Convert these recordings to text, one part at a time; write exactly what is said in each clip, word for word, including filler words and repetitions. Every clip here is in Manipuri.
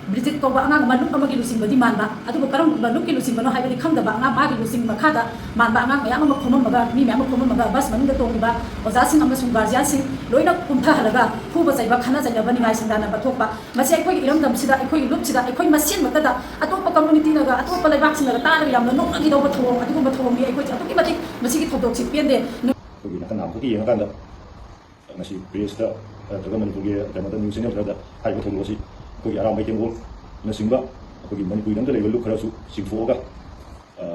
ꯕ꯭ꯔꯤꯖꯤꯠ ꯀꯧꯕ ꯑꯉꯥꯡ ꯑꯃ ꯂꯨꯞ ꯑꯃꯒꯤ ꯂꯨꯆꯤꯡꯕꯗꯤ ꯃꯥꯟꯕ, ꯑꯗꯨꯕꯨ ꯀꯔꯝꯕ ꯂꯨꯞꯀꯤ ꯂꯨꯆꯤꯡꯕꯅꯣ ꯍꯥꯏꯕꯗꯤ ꯈꯪꯗꯕ ꯑꯉꯥꯡ, ꯃꯥꯒꯤ ꯂꯨꯆꯤꯡ ꯃꯈꯥꯗ ꯃꯥꯟꯕ ꯑꯉꯥꯡ ꯃꯌꯥꯝ ꯑꯃ ꯈꯣꯝꯃꯝꯃꯒ, ꯃꯤ ꯃꯌꯥꯝ ꯑꯃ ꯈꯣꯝꯃꯝꯃꯒ, ꯕꯁ ꯃꯅꯨꯡꯗ ꯇꯣꯡꯂꯤꯕ ꯑꯣꯖꯥꯁꯤꯡ ꯑꯃꯁꯨꯡ ꯒꯥꯔꯖꯤꯌꯥꯟꯁꯤꯡ ꯂꯣꯏꯅ ꯀꯨꯝꯊꯍꯜꯂꯒ ꯐꯨꯕ ꯆꯩꯕ, ꯈꯠꯅ ꯆꯩꯅꯕ, ꯅꯤꯡꯉꯥꯏ ꯁꯪꯗꯥꯅꯕ ꯊꯣꯛꯄ, ꯃꯁꯤ ꯑꯩꯈꯣꯏꯒꯤ ꯏꯔꯝꯗꯝꯁꯤꯗ, ꯑꯩꯈꯣꯏꯒꯤ ꯂꯨꯞꯁꯤꯗ, ꯑꯩꯈꯣꯏ ꯃꯁꯦꯟꯃꯛꯇꯗ, ꯑꯇꯣꯞꯄ ꯀꯝꯃꯨꯅꯤꯇꯤꯅꯒ, ꯑꯇꯣꯞꯄ ꯂꯩꯕꯥꯛꯁꯤꯡꯅꯒ ꯇꯥꯔꯒ ꯌꯥꯝꯅ ꯅꯣꯛꯅꯈꯤꯗꯧꯕ ꯊꯧꯑꯣꯡ, ꯑꯗꯨꯒꯨꯝꯕ ꯊꯧꯑꯣꯡꯅꯤ꯫ ꯑꯩꯈꯣꯏꯁꯦ ꯑꯗꯨꯛꯀꯤ ꯃꯇꯤꯛ ꯃꯁꯤꯒꯤ ꯊꯧꯗꯣꯛꯁꯤ ꯄꯦꯟꯗꯦ꯫ ꯑꯩꯈꯣꯏꯒꯤ ꯅꯥꯀꯟ ꯅꯥꯝ ꯈꯛꯀꯤ ꯌꯦꯡꯉꯀꯥꯟꯗ, ꯉꯁꯤ ꯄ꯭ꯔꯦꯁꯇ ꯅꯠꯇ꯭ꯔꯒ ꯃꯅꯤꯄꯨꯔꯒꯤ ꯀꯩꯅꯣꯗ, ꯅ꯭ꯌꯨꯁ ꯆꯦꯅꯦꯜ ꯈꯔꯗ ꯍꯥꯏꯔꯤꯕ ꯊꯧꯗꯣꯛ ꯑꯁꯤ ꯑꯩꯈꯣꯏꯒꯤ ꯑꯔꯥꯝꯕꯥꯏ ꯇꯦꯡꯒꯣꯜꯅꯆꯤꯡꯕ ꯑꯩꯈꯣꯏꯒꯤ ꯃꯅꯤꯄꯨꯔꯗꯪꯗ ꯂꯩꯕ ꯂꯨꯞ ꯈꯔꯁꯨ ꯆꯤꯡꯊꯣꯛꯑꯒ, ꯑ,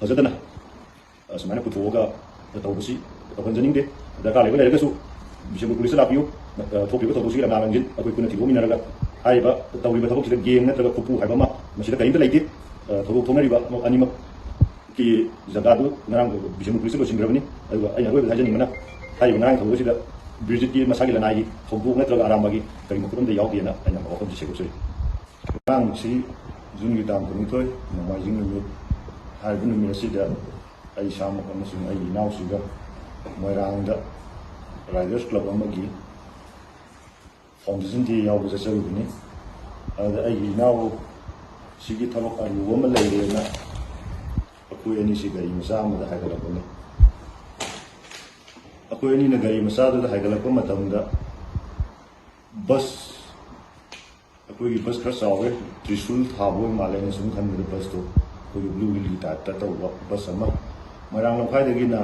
ꯐꯖꯗꯅ, ꯑ, ꯁꯨꯃꯥꯏꯅ ꯄꯨꯊꯣꯛꯑꯒ ꯇꯧꯕꯁꯤ ꯇꯧꯍꯟꯖꯅꯤꯡꯗꯦ꯫ ꯗꯔꯀꯥꯔ ꯂꯩꯕ ꯂꯩꯔꯒꯁꯨ ꯕꯤꯁꯦꯝꯄꯨꯔ ꯄꯨꯂꯤꯁꯇ ꯂꯥꯛꯄꯤꯌꯨ꯫ ꯑ, ꯊꯣꯛꯈꯤꯕ ꯊꯧꯗꯣꯛꯁꯤꯒꯤ ꯂꯝꯅꯥ ꯂꯝꯖꯤꯡ ꯑꯩꯈꯣꯏ ꯄꯨꯟꯅ ꯊꯤꯗꯣꯛꯃꯤꯟꯅꯔꯒ, ꯍꯥꯏꯔꯤꯕ ꯇꯧꯔꯤꯕ ꯊꯕꯛꯁꯤꯗ ꯒꯦꯡ ꯅꯠꯇ꯭ꯔꯒ ꯈꯨꯠꯄꯨ ꯍꯥꯏꯕ ꯑꯃ ꯃꯁꯤꯗ ꯀꯔꯤꯝꯇ ꯂꯩꯇꯦ꯫ ꯑ, ꯊꯧꯗꯣꯛ ꯊꯣꯛꯅꯔꯤꯕ ꯑꯅꯤꯃꯛ ꯀꯤ ꯖꯒꯥꯗꯨ ꯉꯔꯥꯡ ꯕꯤꯁꯦꯝꯄꯨꯔ ꯄꯨꯂꯤꯁꯇ ꯂꯣꯏꯁꯤꯟꯈ꯭ꯔꯕꯅꯤ꯫ ꯑꯗꯨꯒ ꯑꯩꯅ ꯑꯔꯣꯏꯕꯗ ꯍꯥꯏꯖꯅꯤꯡꯕꯅ, ꯍꯥꯏꯔꯤꯕ ꯉꯔꯥꯡ ꯊꯧꯗꯣꯛ ꯑꯁꯤꯗ ꯕ꯭ꯔꯤꯖꯤꯠꯀꯤ ꯃꯁꯥꯒꯤ ꯂꯅꯥꯏꯒꯤ ꯊꯧꯗꯣꯛ ꯅꯠꯇ꯭ꯔꯒ ꯑꯔꯥꯝꯕꯒꯤ ꯀꯔꯤ ꯃꯈꯨꯠ ꯑꯃꯗ ꯌꯥꯎꯗꯦꯅ ꯑꯩꯅ ꯋꯥꯐꯝꯁꯤ ꯁꯦꯡꯗꯣꯛꯆꯔꯤ꯫ ꯉꯔꯥꯡꯁꯤ ꯖꯨꯟꯒꯤ ꯇꯥꯡ ꯀꯨꯟꯅꯤꯊꯣꯏ, ꯅꯣꯡꯃꯥꯏꯖꯤꯡ ꯅꯨꯃꯤꯠ꯫ ꯍꯥꯏꯔꯤꯕ ꯅꯨꯃꯤꯠ ꯑꯁꯤꯗ ꯑꯩ ꯏꯁꯥꯃꯛ ꯑꯃꯁꯨꯡ ꯑꯩꯒꯤ ꯏꯅꯥꯎꯁꯤꯒ ꯃꯣꯏꯔꯥꯡꯗ ꯔꯥꯏꯗꯔꯁ ꯀ꯭ꯂꯕ ꯑꯃꯒꯤ ꯐꯥꯎꯟꯗꯦꯁꯟ ꯗꯦ ꯌꯥꯎꯕ ꯆꯠꯆꯔꯨꯕꯅꯤ꯫ ꯑꯗꯨꯗ ꯑꯩꯒꯤ ꯏꯅꯥꯎꯁꯤꯒꯤ ꯊꯕꯛ ꯑꯔꯨꯕ ꯑꯃ ꯂꯩꯔꯦꯅ ꯑꯩꯈꯣꯏ ꯑꯅꯤꯁꯤ ꯒꯥꯔꯤ ꯃꯆꯥ ꯑꯃꯗ ꯍꯥꯏꯒꯠꯂꯛꯄꯅꯤ꯫ ꯑꯩꯈꯣꯏ ꯑꯅꯤꯅ ꯒꯥꯔꯤ ꯃꯆꯥꯗꯨꯗ ꯍꯥꯏꯒꯠꯂꯛꯄ ꯃꯇꯝꯗ, ꯕꯁ, ꯑꯩꯈꯣꯏꯒꯤ ꯕꯁ ꯈꯔ ꯆꯥꯎꯋꯦ, ꯇ꯭ꯔꯤꯁꯨꯜ ꯊꯥꯕ ꯑꯣꯏ ꯃꯥꯜꯂꯦ, ꯑꯩꯅ ꯁꯨꯝ ꯈꯟꯕꯗ ꯕꯁꯇꯣ ꯑꯩꯈꯣꯏꯒꯤ ꯕ꯭ꯂꯨ ꯍꯤꯜꯒꯤ ꯇꯥꯏꯞꯇ ꯇꯧꯕ ꯕꯁ ꯑꯃ, ꯃꯣꯏꯔꯥꯡ ꯂꯝꯈꯥꯏꯗꯒꯤꯅ,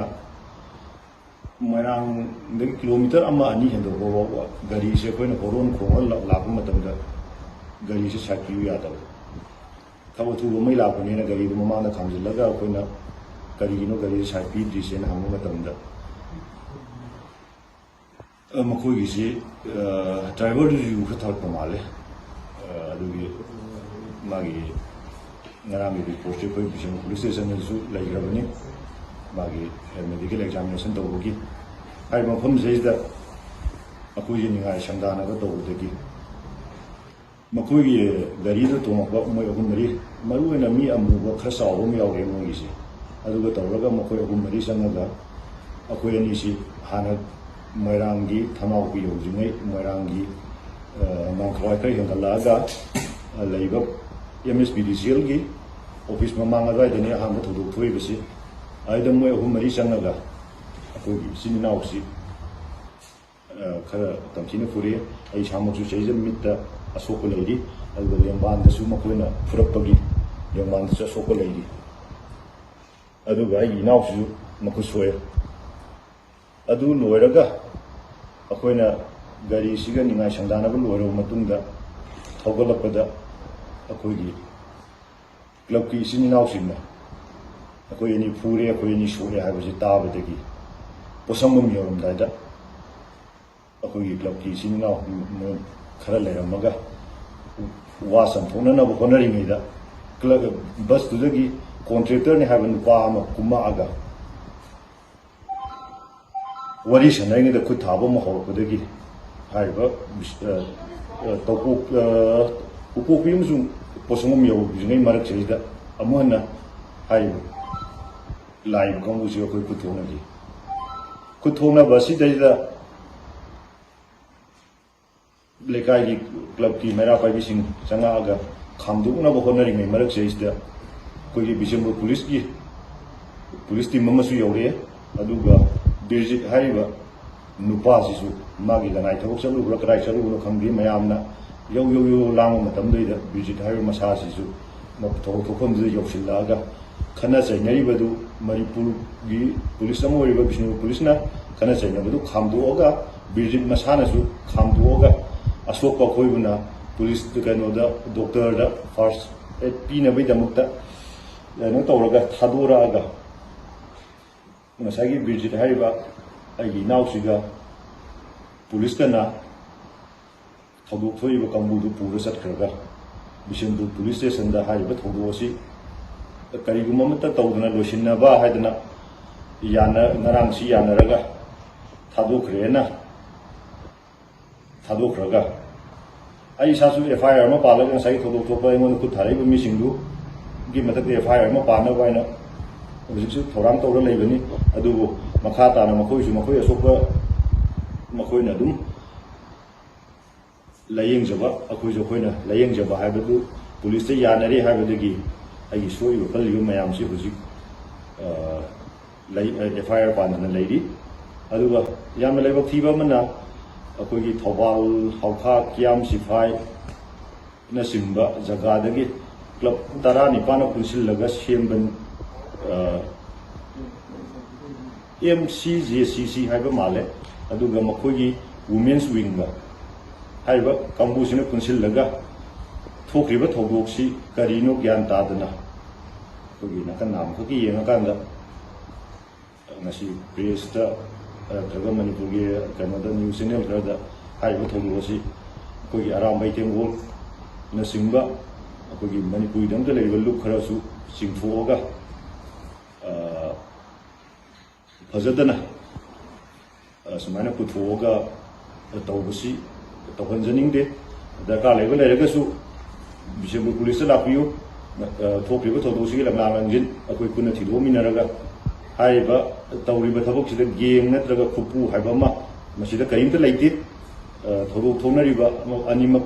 ꯃꯣꯏꯔꯥꯡꯗꯒꯤ ꯀꯤꯂꯣꯃꯤꯇꯔ ꯑꯃ ꯑꯅꯤ ꯍꯦꯟꯗꯣꯛꯄ ꯐꯥꯎꯕ ꯒꯥꯔꯤꯁꯦ ꯑꯩꯈꯣꯏꯅ ꯍꯣꯔꯣꯟ ꯈꯣꯡꯉ ꯂꯥꯛ-, ꯂꯥꯛꯄ ꯃꯇꯝꯗ ꯒꯥꯔꯤꯁꯦ ꯁꯥꯏꯠ ꯄꯤꯌꯨ ꯌꯥꯗꯕ꯫ ꯊꯕꯛ ꯑꯊꯨꯕ ꯑꯃꯒꯤ ꯂꯥꯛꯄꯅꯤꯅ ꯒꯥꯔꯤꯗꯨ ꯃꯃꯥꯡꯗ ꯈꯥꯝꯖꯤꯜꯂꯒ ꯑꯩꯈꯣꯏꯅ ꯀꯔꯤꯒꯤꯅꯣ ꯒꯥꯔꯤꯁꯦ ꯁꯥꯏꯠ ꯄꯤꯗ꯭ꯔꯤꯁꯦꯅ ꯍꯪꯕ ꯃꯇꯝꯗ, ꯑ, ꯃꯈꯣꯏꯒꯤꯁꯤ, ꯑ, ꯗ꯭ꯔꯥꯏꯚꯔꯗꯨꯁꯨ ꯌꯨ ꯈꯔ ꯊꯛꯂꯛꯄ ꯃꯥꯜꯂꯦ꯫ ꯑ, ꯑꯗꯨꯒꯤ ꯃꯥꯒꯤ ꯉꯔꯥꯡꯒꯤ ꯔꯤꯄꯣꯔꯠꯁꯤ ꯑꯩꯈꯣꯏ ꯕꯤꯁꯦꯝꯄꯨꯔ ꯄꯨꯂꯤꯁ ꯁ꯭ꯇꯦꯁꯟꯗꯁꯨ ꯂꯩꯈ꯭ꯔꯕꯅꯤ, ꯃꯥꯒꯤ ꯃꯦꯗꯤꯀꯦꯜ ꯑꯦꯛꯖꯥꯃꯤꯅꯦꯁꯟ ꯇꯧꯕꯒꯤ꯫ ꯍꯥꯏꯔꯤꯕ ꯃꯐꯝꯁꯤꯗꯩꯁꯤꯗ ꯑꯩꯈꯣꯏꯁꯦ ꯅꯤꯡꯉꯥꯏ ꯁꯪꯗꯥꯅꯕ ꯇꯧꯕꯗꯒꯤ ꯃꯈꯣꯏꯒꯤ ꯒꯥꯔꯤꯗ ꯇꯣꯡꯉꯛꯄ ꯃꯣꯏ ꯑꯍꯨꯝ ꯃꯔꯤ, ꯃꯔꯨꯑꯣꯏꯅ ꯃꯤ ꯑꯃꯨꯕ ꯈꯔ ꯆꯥꯎꯕ ꯑꯃ ꯌꯥꯎꯔꯦ ꯃꯣꯏꯒꯤꯁꯦ, ꯑꯗꯨꯒ ꯇꯧꯔꯒ ꯃꯈꯣꯏ ꯑꯍꯨꯝ ꯃꯔꯤ ꯆꯪꯉꯒ ꯑꯩꯈꯣꯏ ꯑꯅꯤꯁꯤ ꯍꯥꯟꯅ ꯃꯣꯏꯔꯥꯡꯒꯤ ꯊꯅꯥꯎꯄꯤ ꯌꯧꯗ꯭ꯔꯤꯉꯩ ꯃꯣꯏꯔꯥꯡꯒꯤ ꯉꯥꯡꯈ꯭ꯔꯥꯏ ꯈꯔ ꯍꯦꯟꯒꯠꯂꯛꯑꯒ ꯂꯩꯕ ꯑꯦꯝ ꯑꯦꯁ ꯄꯤ ꯗꯤ ꯁꯤ ꯑꯦꯜꯒꯤ ꯑꯣꯐꯤꯁ ꯃꯃꯥꯡ ꯑꯗꯨꯋꯥꯏꯗꯅꯤ ꯑꯍꯥꯟꯕ ꯊꯧꯗꯣꯛ ꯊꯣꯛꯏꯕꯁꯤ꯫ ꯑꯗꯨꯗ ꯃꯣꯏ ꯑꯍꯨꯝ ꯃꯔꯤ ꯆꯪꯉꯒ ꯑꯩꯈꯣꯏꯒꯤ ꯏꯆꯤꯟ ꯏꯅꯥꯎꯁꯤ ꯈꯔ ꯇꯝꯊꯤꯅ ꯐꯨꯔꯛꯑꯦ꯫ ꯑꯩ ꯏꯁꯥꯃꯛꯁꯨ ꯆꯩꯖ ꯃꯤꯠꯇ ꯑꯁꯣꯛꯄ ꯂꯩꯔꯤ꯫ ꯑꯗꯨꯒ ꯂꯦꯡꯕꯥꯟꯗꯁꯨ ꯃꯈꯣꯏꯅ ꯐꯨꯔꯛꯄꯒꯤ ꯂꯦꯡꯕꯥꯟꯗꯁꯨ ꯑꯁꯣꯛꯄ ꯂꯩꯔꯤ꯫ ꯑꯗꯨꯒ ꯑꯩꯒꯤ ꯏꯅꯥꯎꯁꯤꯁꯨ ꯃꯈꯨꯠ ꯁꯣꯛꯑꯦ꯫ ꯑꯗꯨ ꯂꯣꯏꯔꯒ ꯑꯩꯈꯣꯏꯅ ꯒꯥꯔꯤꯁꯤꯒ ꯅꯤꯡꯉꯥꯏ ꯁꯪꯗꯥꯅꯕ ꯂꯣꯏꯔꯕ ꯃꯇꯨꯡꯗ ꯊꯧꯒꯠꯂꯛꯄꯗ ꯑꯩꯈꯣꯏꯒꯤ ꯀ꯭ꯂꯕꯀꯤ ꯏꯆꯤꯟ ꯏꯅꯥꯎꯁꯤꯡꯅ ꯑꯩꯈꯣꯏ ꯑꯅꯤ ꯐꯨꯔꯦ, ꯑꯩꯈꯣꯏ ꯑꯅꯤ ꯁꯣꯛꯑꯦ ꯍꯥꯏꯕꯁꯤ ꯇꯥꯕꯗꯒꯤ ꯄꯣꯠꯁꯪꯕꯝ ꯌꯧꯔꯝꯗꯥꯏꯗ ꯑꯩꯈꯣꯏꯒꯤ ꯀ꯭ꯂꯕꯀꯤ ꯏꯆꯤꯟ ꯏꯅꯥꯎ ꯈꯔ ꯂꯩꯔꯝꯃꯒ ꯋꯥ ꯆꯝꯊꯣꯛꯅꯅꯕ ꯍꯣꯠꯅꯔꯤꯉꯩꯗ ꯀ꯭ꯂꯕ ꯕꯁꯇꯨꯗꯒꯤ ꯀꯣꯟꯇ꯭ꯔꯦꯛꯇꯔꯅꯤ ꯍꯥꯏꯕ ꯅꯨꯄꯥ ꯑꯃ ꯀꯨꯝꯃꯛꯑꯒ ꯋꯥꯔꯤ ꯁꯥꯟꯅꯔꯤꯉꯩꯗ ꯈꯨꯠ ꯊꯥꯕ ꯑꯃ ꯍꯧꯔꯛꯄꯗꯒꯤ ꯍꯥꯏꯔꯤꯕ ꯇꯧꯄꯣꯛ ꯎꯄꯣꯛꯄꯤ ꯑꯃꯁꯨꯡ ꯄꯣꯠꯁꯪꯕꯝ ꯌꯧꯗ꯭ꯔꯤꯉꯩ ꯃꯔꯛꯁꯤꯗꯩꯗ ꯑꯃꯨꯛ ꯍꯟꯅ ꯍꯥꯏꯔꯤꯕ ꯂꯥꯛꯏꯕ ꯀꯥꯡꯕꯨꯁꯤ ꯑꯩꯈꯣꯏ ꯈꯨꯠ ꯊꯣꯛꯅꯈꯤ꯫ ꯈꯨꯠ ꯊꯣꯛꯅꯕ ꯑꯁꯤꯗꯩꯗ ꯂꯩꯀꯥꯏꯒꯤ ꯀ꯭ꯂꯕꯀꯤ ꯃꯩꯔꯥ ꯄꯥꯏꯕꯤꯁꯤꯡ ꯆꯪꯉꯛꯑꯒ ꯈꯥꯝꯗꯣꯛꯅꯕ ꯍꯣꯠꯅꯔꯤꯉꯩ ꯃꯔꯛꯁꯤꯗꯩꯁꯤꯗ ꯑꯩꯈꯣꯏꯒꯤ ꯕꯤꯁꯦꯝꯄꯨꯔ ꯄꯨꯂꯤꯁꯀꯤ ꯄꯨꯂꯤꯁ ꯇꯤꯝ ꯑꯃꯁꯨ ꯌꯧꯔꯛꯑꯦ꯫ ꯑꯗꯨꯒ ꯕꯤꯔꯖꯤꯠ ꯍꯥꯏꯔꯤꯕ ꯅꯨꯄꯥꯁꯤꯁꯨ ꯃꯥꯒꯤ ꯂꯅꯥꯏ ꯊꯕꯛ ꯆꯠꯂꯨꯕ꯭ꯔꯥ ꯀꯗꯥꯏ ꯆꯠꯂꯨꯕꯅꯣ ꯈꯪꯗꯦ, ꯃꯌꯥꯝꯅ ꯌꯧ ꯌꯧ ꯌꯧ ꯂꯥꯡꯕ ꯃꯇꯝꯗꯨꯗ ꯕꯤꯔꯖꯤꯠ ꯍꯥꯏꯔꯤꯕ ꯃꯁꯥꯁꯤꯁꯨ ꯊꯧꯔꯝ ꯊꯣꯛꯐꯝꯗꯨꯗ ꯌꯧꯁꯤꯜꯂꯛꯑꯒ ꯈꯠꯅ ꯆꯩꯅꯔꯤꯕꯗꯨ ꯃꯅꯤꯄꯨꯔꯒꯤ ꯄꯨꯂꯤꯁ ꯑꯃ ꯑꯣꯏꯔꯤꯕ ꯕꯤꯁꯅꯨꯄꯨꯔ ꯄꯨꯂꯤꯁꯅ ꯈꯠꯅ ꯆꯩꯅꯕꯗꯨ ꯈꯥꯝꯗꯣꯛꯑꯒ ꯕꯤꯔꯖꯤꯠ ꯃꯁꯥꯅꯁꯨ ꯈꯥꯝꯗꯣꯛꯑꯒ ꯑꯁꯣꯛꯄ ꯑꯩꯈꯣꯏꯕꯨꯅ ꯄꯨꯂꯤꯁ ꯀꯩꯅꯣꯗ ꯗꯣꯛꯇꯔꯗ ꯐꯥꯔꯁ ꯑꯦꯗ ꯄꯤꯅꯕꯒꯤꯗꯃꯛꯇ ꯀꯩꯅꯣ ꯇꯧꯔꯒ ꯊꯥꯗꯣꯔꯛꯑꯒ ꯉꯁꯥꯏꯒꯤ ꯕꯤꯔꯖꯤꯠ ꯍꯥꯏꯔꯤꯕ ꯑꯩꯒꯤ ꯏꯅꯥꯎꯁꯤꯒ ꯄꯨꯂꯤꯁꯇꯅ ꯊꯧꯗꯣꯛ ꯊꯣꯛꯏꯕ ꯀꯥꯡꯕꯨꯗꯨ ꯄꯨꯔ ꯆꯠꯈ꯭ꯔꯒ ꯕꯤꯁꯦꯝꯄꯨꯔ ꯄꯨꯂꯤꯁ ꯁ꯭ꯇꯦꯁꯟꯗ ꯍꯥꯏꯔꯤꯕ ꯊꯧꯗꯣꯛ ꯑꯁꯤ ꯀꯔꯤꯒꯨꯝꯕ ꯑꯃꯠꯇ ꯇꯧꯗꯅ ꯂꯣꯏꯁꯤꯟꯅꯕ ꯍꯥꯏꯗꯅ ꯌꯥꯅ ꯉꯔꯥꯡꯁꯤ ꯌꯥꯅꯔꯒ ꯊꯥꯗꯣꯛꯈ꯭ꯔꯦꯅ ꯊꯥꯗꯣꯛꯈ꯭ꯔꯒ ꯑꯩ ꯏꯁꯥꯁꯨ ꯑꯦꯐ ꯑꯥꯏ ꯑꯥꯔ ꯑꯃ ꯄꯥꯜꯂꯒ ꯉꯁꯥꯏꯒꯤ ꯊꯧꯗꯣꯛ ꯊꯣꯛꯄ ꯑꯩꯉꯣꯟꯗ ꯈꯨꯠ ꯊꯥꯔꯛꯏꯕ ꯃꯤꯁꯤꯡꯗꯨꯒꯤ ꯃꯊꯛꯇ ꯑꯦꯐ ꯑꯥꯏ ꯑꯥꯔ ꯑꯃ ꯄꯥꯟꯅꯕ ꯍꯥꯏꯅ ꯍꯧꯖꯤꯛꯁꯨ ꯊꯧꯔꯥꯡ ꯇꯧꯔ ꯂꯩꯕꯅꯤ꯫ ꯑꯗꯨꯕꯨ ꯃꯈꯥ ꯇꯥꯅ ꯃꯈꯣꯏꯁꯨ ꯃꯈꯣꯏ ꯑꯁꯣꯛꯄ ꯃꯈꯣꯏꯅ ꯑꯗꯨꯝ ꯂꯥꯏꯌꯦꯡꯖꯕ, ꯑꯩꯈꯣꯏꯁꯨ ꯑꯩꯈꯣꯏꯅ ꯂꯥꯏꯌꯦꯡꯖꯕ ꯍꯥꯏꯕꯗꯨ ꯄꯨꯂꯤꯁꯇ ꯌꯥꯅꯔꯦ ꯍꯥꯏꯕꯗꯒꯤ ꯑꯩꯒꯤ ꯁꯣꯛꯏꯕ ꯀꯜꯂꯤꯕ ꯃꯌꯥꯝꯁꯤ ꯍꯧꯖꯤꯛ, ꯑ, ꯂꯩ, ꯑ, ꯑꯦꯐ ꯑꯥꯏ ꯑꯥꯔ ꯄꯥꯟꯗꯅ ꯂꯩꯔꯤ꯫ ꯑꯗꯨꯒ ꯌꯥꯝꯅ ꯂꯥꯏꯕꯛ ꯊꯤꯕ ꯑꯃꯅ, ꯑꯩꯈꯣꯏꯒꯤ ꯊꯧꯕꯥꯜ ꯍꯥꯎꯈꯥ ꯀꯤꯌꯥꯝ ꯁꯤꯐꯥꯏꯅꯆꯤꯡꯕ ꯖꯒꯥꯗꯒꯤ ꯀ꯭ꯂꯕ ꯇꯔꯥꯅꯤꯄꯥꯟꯅ ꯄꯨꯟꯁꯤꯜꯂꯒ ꯁꯦꯝꯕ, ꯑ, ꯑꯦꯝ ꯁꯤ ꯖꯦ ꯁꯤ ꯁꯤ ꯍꯥꯏꯕ ꯃꯥꯜꯂꯦ꯫ ꯑꯗꯨꯒ ꯃꯈꯣꯏꯒꯤ ꯋꯨꯃꯦꯟꯁ ꯋꯤꯡꯒ ꯍꯥꯏꯔꯤꯕ ꯀꯥꯡꯕꯨꯁꯤꯅ ꯄꯨꯟꯁꯤꯜꯂꯒ ꯊꯣꯛꯈ꯭ꯔꯤꯕ ꯊꯧꯗꯣꯛꯁꯤ ꯀꯔꯤꯅꯣ ꯒ꯭ꯌꯥꯟ ꯇꯥꯗꯅ, ꯑꯩꯈꯣꯏꯒꯤ ꯅꯥꯀꯟ ꯅꯥꯝꯈꯛꯀꯤ ꯌꯦꯡꯉꯀꯥꯟꯗ, ꯉꯁꯤ ꯄ꯭ꯔꯦꯁꯇ ꯅꯠꯇ꯭ꯔꯒ ꯃꯅꯤꯄꯨꯔꯒꯤ ꯀꯩꯅꯣꯗ, ꯅ꯭ꯌꯨꯁ ꯆꯦꯅꯦꯜ ꯈꯔꯗ ꯍꯥꯏꯔꯤꯕ ꯊꯧꯗꯣꯛ ꯑꯁꯤ ꯑꯩꯈꯣꯏꯒꯤ ꯑꯔꯥꯝꯕꯥꯏ ꯇꯦꯡꯒꯣꯜꯅꯆꯤꯡꯕ ꯑꯩꯈꯣꯏꯒꯤ ꯃꯅꯤꯄꯨꯔꯤꯗꯪꯗ ꯂꯩꯔꯤꯕ ꯂꯨꯞ ꯈꯔꯁꯨ ꯆꯤꯡꯊꯣꯛꯑꯒ, ꯑ, ꯐꯖꯗꯅ, ꯑ, ꯁꯨꯃꯥꯏꯅ ꯄꯨꯊꯣꯛꯑꯒ ꯇꯧꯕꯁꯤ ꯇꯧꯍꯟꯖꯅꯤꯡꯗꯦ꯫ ꯗꯔꯀꯥꯔ ꯂꯩꯕ ꯂꯩꯔꯒꯁꯨ ꯕꯤꯁꯦꯝꯄꯨꯔ ꯄꯨꯂꯤꯁꯇ ꯂꯥꯛꯄꯤꯌꯨ꯫ ꯑ, ꯊꯣꯛꯈ꯭ꯔꯤꯕ ꯊꯧꯗꯣꯛꯁꯤꯒꯤ ꯂꯝꯂꯥꯡ ꯂꯝꯖꯤꯟ ꯑꯩꯈꯣꯏ ꯄꯨꯟꯅ ꯊꯤꯗꯣꯛꯃꯤꯟꯅꯔꯒ ꯍꯥꯏꯔꯤꯕ ꯇꯧꯔꯤꯕ ꯊꯕꯛꯁꯤꯗ ꯒꯦꯡ ꯅꯠꯇ꯭ꯔꯒ ꯈꯨꯠꯄꯨ ꯍꯥꯏꯕ ꯑꯃ ꯃꯁꯤꯗ ꯀꯔꯤꯝꯇ ꯂꯩꯇꯦ꯫ ꯑ, ꯊꯧꯗꯣꯛ ꯊꯣꯛꯅꯔꯤꯕ ꯑꯅꯤꯃꯛ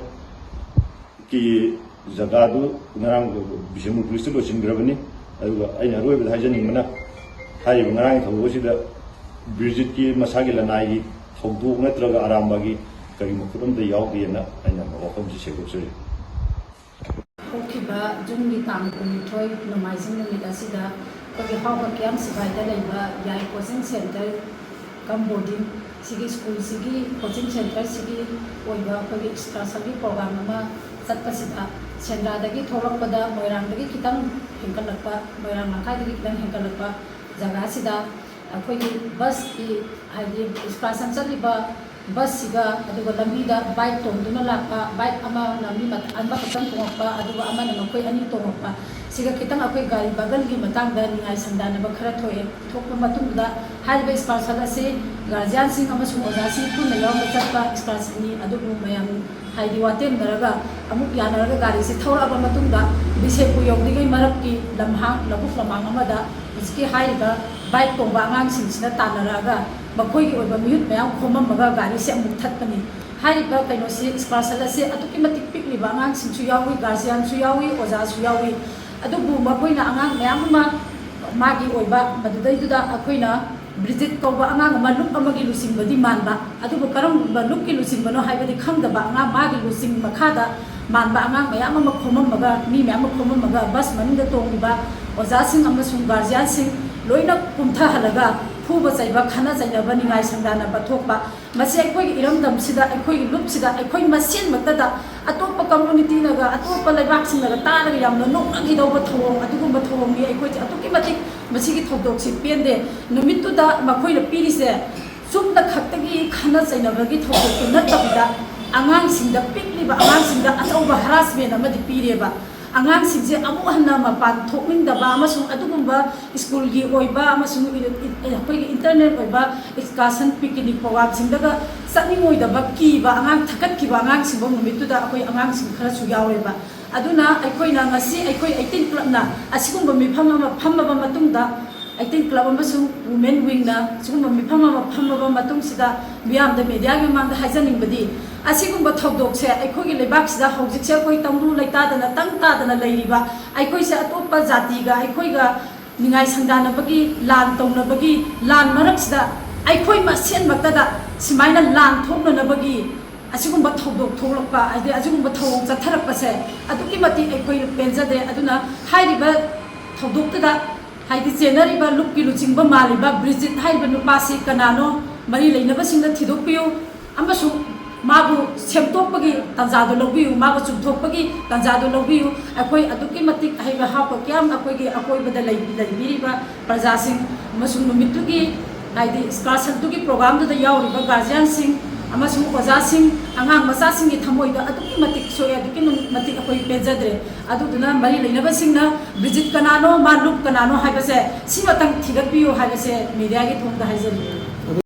ꯀꯤ ꯖꯒꯥꯗꯨ ꯉꯔꯥꯡ ꯕꯤꯁꯦꯝꯄꯨꯔ ꯄꯨꯂꯤꯁꯇ ꯂꯣꯏꯁꯤꯟꯈ꯭ꯔꯕꯅꯤ꯫ ꯑꯗꯨꯒ ꯑꯩꯅ ꯑꯔꯣꯏꯕꯗ ꯍꯥꯏꯖꯅꯤꯡꯕꯅ, ꯍꯥꯏꯔꯤꯕ ꯉꯔꯥꯡꯒꯤ ꯊꯧꯗꯣꯛ ꯑꯁꯤꯗ ꯕ꯭ꯔꯤꯖꯤꯠꯀꯤ ꯃꯁꯥꯒꯤ ꯂꯅꯥꯏꯒꯤ ꯊꯧꯗꯣꯛ ꯅꯠꯇ꯭ꯔꯒ ꯑꯔꯥꯝꯕꯒꯤ ꯀꯔꯤ ꯃꯈꯨꯠ ꯑꯃꯠꯇ ꯌꯥꯎꯗꯦꯅ ꯑꯩꯅ ꯋꯥꯐꯝꯁꯤ ꯁꯦꯡꯗꯣꯛꯆꯔꯤ꯫ ꯍꯧꯈꯤꯕ ꯖꯨꯟꯒꯤ ꯇꯥꯡ ꯀꯨꯟꯅꯤꯊꯣꯏ ꯅꯣꯡꯃꯥꯏꯖꯤꯡ ꯅꯨꯃꯤꯠ ꯑꯁꯤꯗ ꯑꯩꯈꯣꯏꯒꯤ ꯍꯥꯎꯕ ꯀꯤꯌꯥꯝ ꯁꯤꯐꯥꯏꯗ ꯂꯩꯕ ꯌꯥꯏ ꯀꯣꯆꯤꯡ ꯁꯦꯟꯇꯔ ꯀꯝ ꯕꯣꯔꯗꯤꯡ ꯁꯤꯒꯤ ꯁ꯭ꯀꯨꯜꯁꯤꯒꯤ ꯀꯣꯆꯤꯡ ꯁꯦꯟꯇꯔꯁꯤꯒꯤ ꯑꯣꯏꯕ ꯑꯩꯈꯣꯏꯒꯤ ꯏꯁꯀꯥꯔꯁꯟꯒꯤ ꯄ꯭ꯔꯣꯒ꯭ꯔꯥꯝ ꯑꯃ ꯆꯠꯄꯁꯤꯗ ꯁꯦꯟꯗ꯭ꯔꯥꯗꯒꯤ ꯊꯣꯛꯂꯛꯄꯗ ꯃꯣꯏꯔꯥꯡꯗꯒꯤ ꯈꯤꯇꯪ ꯍꯦꯟꯒꯠꯂꯛꯄ, ꯃꯣꯏꯔꯥꯡ ꯂꯝꯈꯥꯏꯗꯒꯤ ꯈꯤꯇꯪ ꯍꯦꯟꯒꯠꯂꯛꯄ ꯖꯒꯥꯁꯤꯗ ꯑꯩꯈꯣꯏꯒꯤ ꯕꯁꯀꯤ, ꯍꯥꯏꯗꯤ ꯏꯁꯀꯥꯔꯁꯟ ꯆꯠꯂꯤꯕ ꯕꯁꯁꯤꯒ ꯑꯗꯨꯒ ꯂꯝꯕꯤꯗ ꯕꯥꯏꯛ ꯇꯣꯡꯗꯨꯅ ꯂꯥꯛꯄ, ꯕꯥꯏꯛ ꯑꯃꯅ ꯃꯤ ꯃꯊ-, ꯑꯃꯈꯛꯇꯪ ꯇꯣꯡꯉꯛꯄ, ꯑꯗꯨꯒ ꯑꯃꯅ ꯃꯈꯣꯏ ꯑꯅꯤ ꯇꯣꯡꯉꯛꯄ, ꯁꯤꯒ ꯈꯤꯇꯪ ꯑꯩꯈꯣꯏ ꯒꯥꯔꯤ ꯕꯒꯜꯒꯤ ꯃꯇꯥꯡꯗ ꯅꯤꯡꯉꯥꯏ ꯁꯪꯗꯥꯅꯕ ꯈꯔ ꯊꯣꯛꯑꯦ꯫ ꯊꯣꯛꯄ ꯃꯇꯨꯡꯗ ꯍꯥꯏꯔꯤꯕ ꯏꯁꯀꯥꯔꯁꯟ ꯑꯁꯤ ꯒꯥꯔꯖꯤꯌꯥꯟꯁꯤꯡ ꯑꯃꯁꯨꯡ ꯑꯣꯖꯥꯁꯤꯡ ꯄꯨꯟꯅ ꯌꯥꯎꯅ ꯆꯠꯄ ꯏꯁꯀꯥꯔꯁꯟꯅꯤ꯫ ꯑꯗꯨꯕꯨ ꯃꯌꯥꯝ ꯍꯥꯏꯗꯤ ꯋꯥꯇꯦꯝꯅꯔꯒ ꯑꯃꯨꯛ ꯌꯥꯅꯔꯒ ꯒꯥꯔꯤꯁꯦ ꯊꯧꯔꯛꯑꯕ ꯃꯇꯨꯡꯗ ꯕꯤꯁꯦꯝꯄꯨꯔ ꯌꯧꯗ꯭ꯔꯤꯉꯩ ꯃꯔꯛꯀꯤ ꯂꯝꯍꯥꯡ, ꯂꯧꯕꯨꯛ ꯂꯝꯍꯥꯡ ꯑꯃꯗ ꯍꯧꯖꯤꯛꯀꯤ ꯍꯥꯏꯔꯤꯕ ꯕꯥꯏꯛ ꯇꯣꯡꯕ ꯑꯉꯥꯡꯁꯤꯡꯁꯤꯅ ꯇꯥꯟꯅꯔꯛꯑꯒ ꯃꯈꯣꯏꯒꯤ ꯑꯣꯏꯕ ꯃꯤꯍꯨꯠ ꯃꯌꯥꯝ ꯈꯣꯝꯃꯝꯃꯒ ꯒꯥꯔꯤꯁꯦ ꯑꯃꯨꯛ ꯊꯠꯄꯅꯤ꯫ ꯍꯥꯏꯔꯤꯕ ꯀꯩꯅꯣꯁꯤ, excursion ꯑꯁꯤ ꯑꯗꯨꯛꯀꯤ ꯃꯇꯤꯛ ꯄꯤꯛꯂꯤꯕ ꯑꯉꯥꯡꯁꯤꯡꯁꯨ ꯌꯥꯎꯏ, guardianꯁꯨ ꯌꯥꯎꯏ, ꯑꯣꯖꯥꯁꯨ ꯌꯥꯎꯏ꯫ ꯑꯗꯨꯕꯨ ꯃꯈꯣꯏꯅ ꯑꯉꯥꯡ ꯃꯌꯥꯝ ꯑꯃ ꯃꯥꯒꯤ ꯑꯣꯏꯕ ꯃꯗꯨꯗꯩꯗꯨꯗ ꯑꯩꯈꯣꯏꯅ ꯕ꯭ꯔꯤꯖꯤꯠ ꯀꯧꯕ ꯑꯉꯥꯡ ꯑꯃ ꯂꯨꯞ ꯑꯃꯒꯤ ꯂꯨꯆꯤꯡꯕꯗꯤ ꯃꯥꯟꯕ, ꯑꯗꯨꯕꯨ ꯀꯔꯝꯕ ꯂꯨꯞꯀꯤ ꯂꯨꯆꯤꯡꯕꯅꯣ ꯍꯥꯏꯕꯗꯤ ꯈꯪꯗꯕ ꯑꯉꯥꯡ ꯃꯥꯒꯤ ꯂꯨꯆꯤꯡ ꯃꯈꯥꯗ ꯃꯥꯟꯕ ꯑꯉꯥꯡ ꯃꯌꯥꯝ ꯑꯃ ꯈꯣꯝꯃꯝꯃꯒ, ꯃꯤ ꯃꯌꯥꯝ ꯑꯃ ꯈꯣꯝꯃꯝꯃꯒ ꯕꯁ ꯃꯅꯨꯡꯗ ꯇꯣꯡꯂꯤꯕ ꯑꯣꯖꯥꯁꯤꯡ ꯑꯃꯁꯨꯡ guardianꯁꯤꯡ ꯂꯣꯏꯅ ꯀꯨꯝꯊꯍꯜꯂꯒ ꯐꯨꯕ ꯆꯩꯕ, ꯈꯠꯅ ꯆꯩꯅꯕ, ꯅꯤꯡꯉꯥꯏ ꯁꯪꯗꯥꯅꯕ ꯊꯣꯛꯄ, ꯃꯁꯤ ꯑꯩꯈꯣꯏꯒꯤ ꯏꯔꯝꯗꯝꯁꯤꯗ, ꯑꯩꯈꯣꯏꯒꯤ ꯂꯨꯞꯁꯤꯗ, ꯑꯩꯈꯣꯏ ꯃꯁꯦꯟꯃꯛꯇꯗ ꯑꯇꯣꯞꯄ communityꯅꯒ ꯑꯇꯣꯞꯄ ꯂꯩꯕꯥꯛꯁꯤꯡꯅꯒ ꯇꯥꯔꯒ ꯌꯥꯝꯅ ꯅꯣꯛꯅꯈꯤꯗꯧꯕ ꯊꯧꯑꯣꯡ, ꯑꯗꯨꯒꯨꯝꯕ ꯊꯧꯑꯣꯡꯅꯤ꯫ ꯑꯩꯈꯣꯏꯁꯦ ꯑꯗꯨꯛꯀꯤ ꯃꯇꯤꯛ ꯃꯁꯤꯒꯤ ꯊꯧꯗꯣꯛꯁꯤ ꯄꯦꯟꯗꯦ꯫ ꯅꯨꯃꯤꯠꯇꯨꯗ ꯃꯈꯣꯏꯅ ꯄꯤꯔꯤꯁꯦ ꯆꯨꯝꯅ ꯈꯛꯇꯒꯤ ꯈꯠꯅ ꯆꯩꯅꯕꯒꯤ ꯊꯧꯗꯣꯛꯇꯨ ꯅꯠꯇꯕꯤꯗ, ꯑꯉꯥꯡꯁꯤꯡꯗ, ꯄꯤꯛꯂꯤꯕ ꯑꯉꯥꯡꯁꯤꯡꯗ ꯑꯆꯧꯕ harassment ꯑꯃꯗꯤ ꯄꯤꯔꯦꯕ꯫ ꯑꯉꯥꯡꯁꯤꯡꯁꯦ ꯑꯃꯨꯛ ꯍꯟꯅ ꯃꯄꯥꯟ ꯊꯣꯛꯅꯤꯡꯗꯕ ꯑꯃꯁꯨꯡ ꯑꯗꯨꯒꯨꯝꯕ ꯁ꯭ꯀꯨꯜꯒꯤ ꯑꯣꯏꯕ ꯑꯃꯁꯨꯡ ꯑꯩꯈꯣꯏꯒꯤ internal ꯑꯣꯏꯕ excursion, picnic programꯁꯤꯡꯗꯒ ꯆꯠꯅꯤꯡꯉꯣꯏꯗꯕ ꯀꯤꯕ ꯑꯉꯥꯡ, ꯊꯛꯀꯠꯈꯤꯕ ꯑꯉꯥꯡꯁꯤꯡꯐꯥꯎ ꯅꯨꯃꯤꯠꯇꯨꯗ ꯑꯩꯈꯣꯏ ꯑꯉꯥꯡꯁꯤꯡ ꯈꯔꯁꯨ ꯌꯥꯎꯔꯦꯕ꯫ ꯑꯗꯨꯅ ꯑꯩꯈꯣꯏꯅ ꯉꯁꯤ ꯑꯩꯈꯣꯏ eighteen clubꯅ ꯑꯁꯤꯒꯨꯝꯕ ꯃꯤꯐꯝ ꯑꯃ ꯐꯝꯃꯕ ꯃꯇꯨꯡꯗ, eighteen club ꯑꯃꯁꯨꯡ women wingꯅ ꯁꯤꯒꯨꯝꯕ ꯃꯤꯐꯝ ꯑꯃ ꯐꯝꯃꯕ ꯃꯇꯨꯡꯁꯤꯗ, ꯃꯤꯌꯥꯝꯗ, mediaꯒꯤ ꯃꯃꯥꯡꯗ ꯍꯥꯏꯖꯅꯤꯡꯕꯗꯤ, ꯑꯁꯤꯒꯨꯝꯕ ꯊꯧꯗꯣꯛꯁꯦ ꯑꯩꯈꯣꯏꯒꯤ ꯂꯩꯕꯥꯛꯁꯤꯗ ꯍꯧꯖꯤꯛꯁꯦ ꯑꯩꯈꯣꯏ ꯇꯪꯗꯨ ꯂꯩꯇꯥꯗꯅ, ꯇꯪ ꯇꯥꯗꯅ ꯂꯩꯔꯤꯕ, ꯑꯩꯈꯣꯏꯁꯦ ꯑꯇꯣꯞꯄ ꯖꯥꯇꯤꯒ ꯑꯩꯈꯣꯏꯒ ꯅꯤꯡꯉꯥꯏ ꯁꯪꯗꯥꯅꯕꯒꯤ, ꯂꯥꯟ ꯇꯧꯅꯕꯒꯤ, ꯂꯥꯟ ꯃꯔꯛꯁꯤꯗ ꯑꯩꯈꯣꯏ ꯃꯁꯦꯟꯃꯛꯇꯗ ꯁꯨꯃꯥꯏꯅ ꯂꯥꯟ ꯊꯣꯛꯅꯅꯕꯒꯤ ꯑꯁꯤꯒꯨꯝꯕ ꯊꯧꯗꯣꯛ ꯊꯣꯛꯂꯛꯄ, ꯍꯥꯏꯗꯤ ꯑꯁꯤꯒꯨꯝꯕ ꯊꯧꯑꯣꯡ ꯆꯠꯊꯔꯛꯄꯁꯦ ꯑꯗꯨꯛꯀꯤ ꯃꯇꯤꯛ ꯑꯩꯈꯣꯏ ꯄꯦꯟꯖꯗꯦ꯫ ꯑꯗꯨꯅ ꯍꯥꯏꯔꯤꯕ ꯊꯧꯗꯣꯛꯇꯨꯗ, ꯍꯥꯏꯗꯤ ꯆꯦꯟꯅꯔꯤꯕ ꯂꯨꯞꯀꯤ ꯂꯨꯆꯤꯡꯕ ꯃꯥꯜꯂꯤꯕ ꯕ꯭ꯔꯤꯖꯤꯠ ꯍꯥꯏꯔꯤꯕ ꯅꯨꯄꯥꯁꯤ ꯀꯅꯥꯅꯣ, ꯃꯔꯤ ꯂꯩꯅꯕꯁꯤꯡꯅ ꯊꯤꯗꯣꯛꯄꯤꯌꯨ ꯑꯃꯁꯨꯡ ꯃꯥꯕꯨ ꯁꯦꯝꯗꯣꯛꯄꯒꯤ ꯇꯥꯟꯖꯥꯗꯨ ꯂꯧꯕꯤꯌꯨ, ꯃꯥꯕꯨ ꯆꯨꯝꯊꯣꯛꯄꯒꯤ ꯇꯥꯟꯖꯥꯗꯨ ꯂꯧꯕꯤꯌꯨ꯫ ꯑꯩꯈꯣꯏ ꯑꯗꯨꯛꯀꯤ ꯃꯇꯤꯛ ꯍꯩꯕ ꯍꯥꯞꯄ ꯀꯌꯥꯝ ꯑꯩꯈꯣꯏꯒꯤ ꯑꯀꯣꯏꯕꯗ ꯂꯩ-, ꯂꯩꯕꯤꯔꯤꯕ ꯄ꯭ꯔꯖꯥꯁꯤꯡ ꯑꯃꯁꯨꯡ ꯅꯨꯃꯤꯠꯇꯨꯒꯤ, ꯍꯥꯏꯗꯤ excursionꯗꯨꯒꯤ programꯗꯨꯗ ꯌꯥꯎꯔꯤꯕ guardianꯁꯤꯡ ꯑꯃꯁꯨꯡ ꯑꯣꯖꯥꯁꯤꯡ, ꯑꯉꯥꯡ ꯃꯆꯥꯁꯤꯡꯒꯤ ꯊꯃꯣꯏꯗ ꯑꯗꯨꯛꯀꯤ ꯃꯇꯤꯛ ꯁꯣꯛꯑꯦ, ꯑꯗꯨꯛꯀꯤ ꯃꯇꯤꯛ ꯑꯩꯈꯣꯏ ꯄꯦꯟꯖꯗ꯭ꯔꯦ꯫ ꯑꯗꯨꯗꯨꯅ ꯃꯔꯤ ꯂꯩꯅꯕꯁꯤꯡꯅ ꯕ꯭ꯔꯤꯖꯤꯠ ꯀꯅꯥꯅꯣ, ꯃꯥ ꯂꯨꯞ ꯀꯅꯥꯅꯣ ꯍꯥꯏꯕꯁꯦ ꯁꯤꯃꯇꯪ ꯊꯤꯒꯠꯄꯤꯌꯨ ꯍꯥꯏꯕꯁꯦ mediaꯒꯤ ꯊꯣꯡꯗ ꯍꯥꯏꯖꯔꯤ꯫